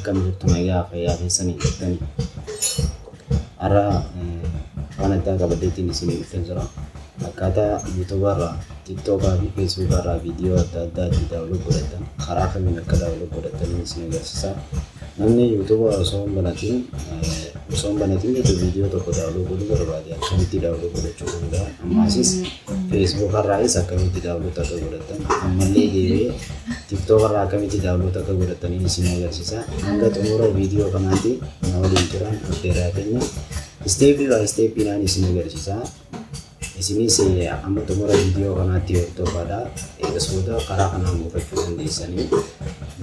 Akkam jirtu, nagaa fayyaa keessanii jirtanii? Har'a waan addaa qabadheetiin isinii dhufee jira. Akkaataa YouTube irraa, TikTok fi Facebook irraa viidiyoo adda addaa itti download godhatan, karaa kamiin akka download godhatanii isin agarsiisa. Namni YouTube osoo hin banatin jechuun viidiyoo tokko download godhuu barbaade akkamitti download godhachuu danda'a? Ammaasis Facebook irraayis akkamitti download akka godhatan, ammallee deebi'ee TikTok irraa akkamitti download akka godhatanii isin agarsiisa. Hanga xumura viidiyoo kanaatti na waliin turan affeeraa keenya. Step by stepiidhaan isin agarsiisa. Isinis amma xumura viidiyoo kanaatti hordofaadha. Eegas booda karaa kanaan buufachuu dandeessanii.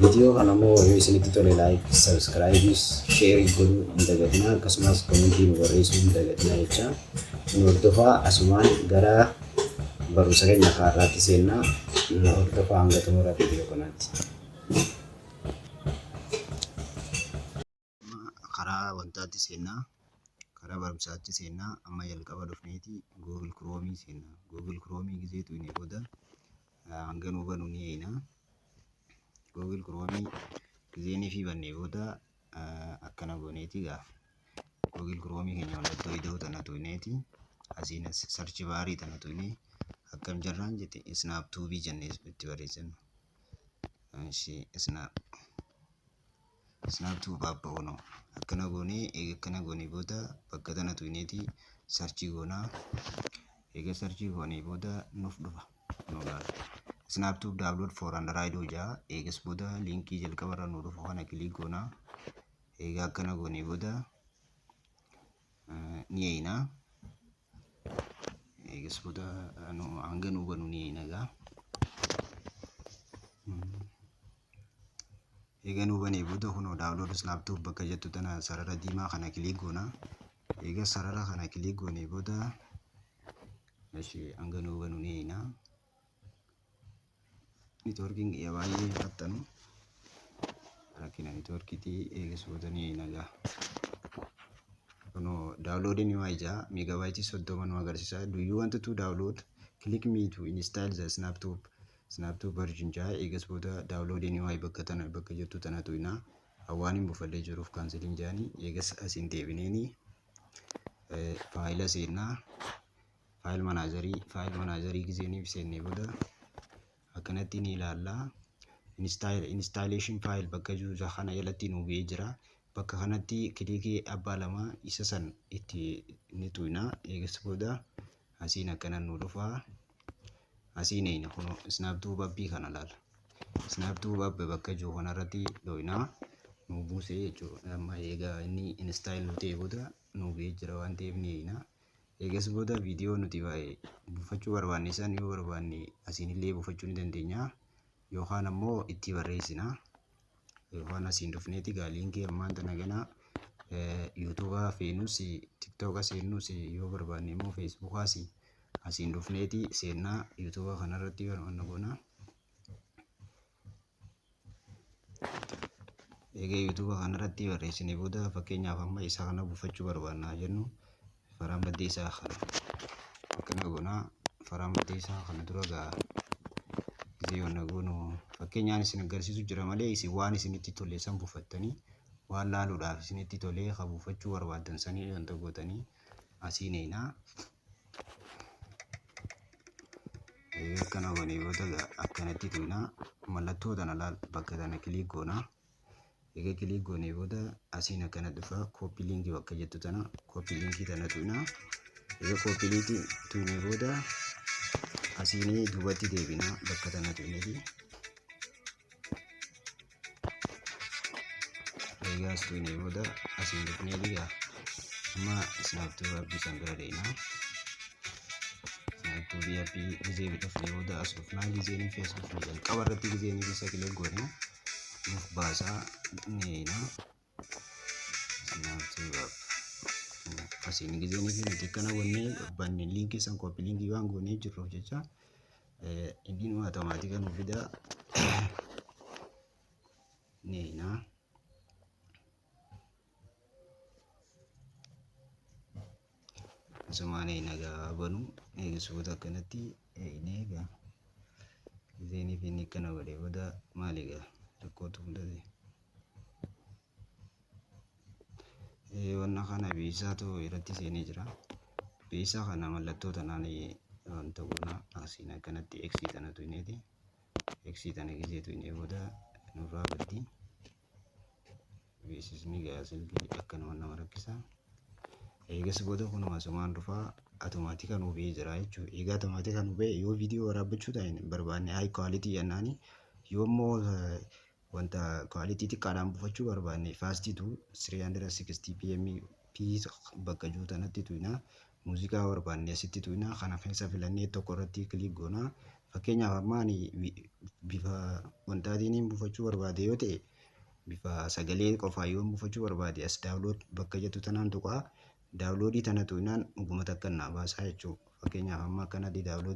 Viidiyoo kana immoo yoo isinitti tole like, subscribeis, share godhuu hin dagatinaa, akkasumas commentii nu barreessuu hin dagatinaa jecha. Nu hordofaa, asumaan gara barumsa keenya kaarraatti seennaa, nu hordofaa hanga xumura viidiyoo kanaatti. Karaa wantaatti seennaa, karaa barumsaatti seennaa. Amma jalqaba dhufneeti Google Chrome seennaa. Google Chrome gizeetu inni booda hanga nu banu ni eeyna. Google Chrome gizeenii fi bannee booda akkana gooneeti gaa Google Chrome keenya mallattoo ida'uu tana tuqneeti, asiin as search barii tana tuqnee, akkam jarraan jette, SnapTube jennee itti barreessinu. SnapTube app ono akkana goonee, eega akkana goonee booda bakka tana tuqneeti search goonaa. Eega search goonee booda nuuf dhufa. Nu laala. SnapTube download for Android hojaa. Eegas booda linkii jalqabarra nu dhufu kana click goonaa. Eega akkana goonee booda ni eeyna. Eegas booda hanga nu banu ni eeyna gaa. Eega nu banee booda kunoo download SnapTube bakka jettu tana sarara diimaa kana click goona. Eega sarara kana click goonee booda hanga nu banu ni eeyna. Networkiin kiyya baay'ee faxxanu. Rakkina networkiitii. Eegas booda ni eeyna gaa. Kunoo downloadiin ni ijaa megabyte 30 nu agarsiisa. "Do you want to download? Click me to install the SnapTube version" jaa. Eegas booda downloadiin ni bakka tana, bakka jettu tana tuqnaa. Waan hin buufadhee jiruuf canceliin jaanii. Eegas asiin deebineeni faayila seennaa. File managerii, file managerii gizeeniif seennee booda akkanatti ni ilaallaa. Installation file bakka jiru kana jalatti nu bu'ee jira. Bakka kanatti clickii abbaa lama isa san itti ni tuqnaa. Eegas booda asiin akkana nu dhufaa. Asiin eeyna, kunoo SnapTube appii kana laala. SnapTube app bakka jiru kanarratti dho'inaa, nu buusee jechuudha. Amma egaa inni install nu ta'e booda nu bu'ee jira waan ta'eef ni eeyna. Eegas booda viidiyoo nuti buufachuu barbaanne san yoo barbaanne asiin illee buufachuu ni dandeenya. Yookaan ammoo itti barreessina. Yookaan asiin dhufneeti gaa linkii ammaan tana ganaa YouTube feenus, TikTok seennus, yoo barbaanne immoo Facebookaas asiin dhufneeti seennaa, YouTube kanarratti barbaanna goona. Egaa YouTube kanarratti barreessine booda, fakkeenyaaf amma isa kana buufachuu barbaanna jennu, Faraan Baddeessaa kana akkana goonaa. Faraan Baddeessaa kana dura gaa gisee wanna goonu, fakkeenyaan isin agarsiisu jira malee, isin waan isinitti tole san buufattanii, waan laaluudhaaf isinitti tolee ka buufachuu barbaaddan sanii wanta gootanii asiin eenaa. Akkana goonee booda akkanatti tuqnaa, mallattoo tana laal, bakka tana click goonaa. Egaa click goonee booda asiin akkana dhufa, copy linkii bakka jettu tana, copy linkii tana tuqnaa. Egaa copy linkii tuqnee booda asiin duubatti deebinaa, bakka tana tuqneeti. Egaa as tuqnee booda asiin dhufnee egaa amma SnapTube appii san bira deemnaa. SnapTube appii gizee dhufnee booda as dhufnaa, gizeenii fi as dhufnee jalqaba irratti gizeenii fi isa click goonee nuuf baasaa, ni eeyna. SnapTube app asiin gizeenii fi nuti akkana goonee banne, linkii san copy linkii waan goonee jirruuf jecha inni nu automatic nu fida, ni eeyna. Asumaan eeyna gaa banu. Eegasuuta akkanatti eeynee egaa gizeenii fi inni akkana godhee booda maali gaa rakkootu mudate. Wanna kana beeksisaatu irratti seenee jira. Beeksisa kana mallattoo tanaan wanta goona, asiin akkanatti X tana tuqneeti. X tana gisee tuqnee booda nurraa baddi. Beeksisni gaa silkii akkanuma nama rakkisa. Eegas booda kunuma asumaan dhufaa, automatic nuu ba'ee jira jechuudha. Egaa automatic nuu ba'e, yoo viidiyoo waraabbachuu ta'e barbaanne high quality jennaani, yoo immoo wanta quality xiqqaadhaan buufachuu barbaanne fast to 360 pm p bakka jiru tanatti tuqnaa. Muuziqaa barbaanne asitti tuqnaa, kana keessa filannee tokko irratti click goonaa. Fakkeenyaaf, amma ani bifa wantaatiin buufachuu barbaade yoo ta'e, bifa sagalee qofaa yoo buufachuu barbaade, as download bakka jettu tanaan tuqaa. Download tana tuqnaan dhuguma takka naa baasaa jechuudha. Fakkeenyaaf, amma akkanatti download